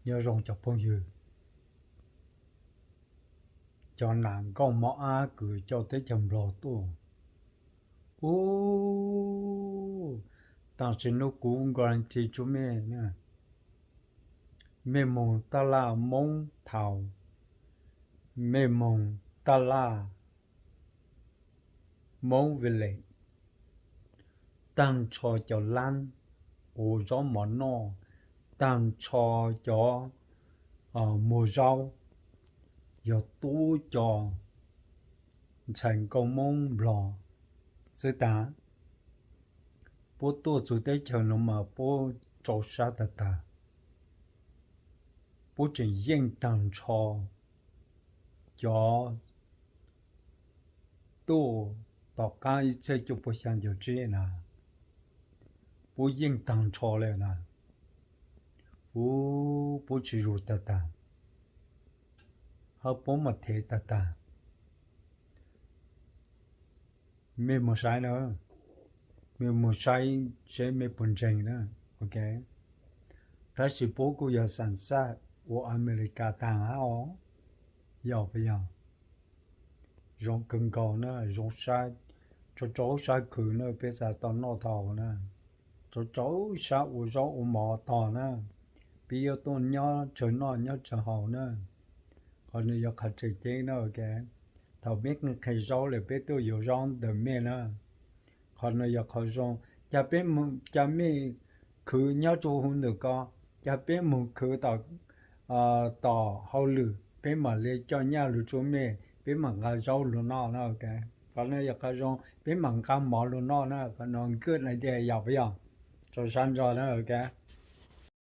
Nyob zoo cov phooj ywg, cov nas nkauj mos ab kws coj teb chaws Nplog tuaj. Ub, tam sim no kuv guarantee rua mej, mej moog taj laj Moob Town, mej moog taj laj Moob Village, taag nrho cov laab ua zaub mov noj, taag nrho cov muag zaub, yog tub cov ntxhais nkauj Moob Nplog xwb taag. Puab tuaj txug teb chaws no mas puab rau sab tag tag. Puab tseem yeej taag nrho cov tuaj tom qaab ib txhiab cuaj pua xyaa caum tsib na, puab yeej taag nrho le na. Ub, puab tsi zuag tag tag, hab puab mas thev tag tag. Mej moog saib na, mej moog saib seb mej puas ntseeg na, ok. Tab sis puab kuj yog xam xaj ua Amelikas taag hab os, yog puas yog? Zoo kawg nkaus na, zoo sab, rau rau sab khwv na, peb xav tau noj tau haus na, rau rau sab ua zaub ua mov tog na, peb yuav tuaj nyob tsawg noj nyob tsawg haus na. Qhov no yog qhov tseem ceeb na, ok. Thaum mej qhia zaub lawm peb tuaj yuav zaub ntawm mej na. Qhov no yog qhov zoo, ca peb, ca mej khwv nyob rua huv ntawm ko, ca peb moog khwv tom, tom hauj lwm, peb mam le coj nyaj lug rua mej, peb mam nqa zaub lug noj na, ok. Qhov no yog qhov zoo, peb mam nqa mov lug noj na, qhov no good idea, yog puas yog? Rau sab ntso na, ok.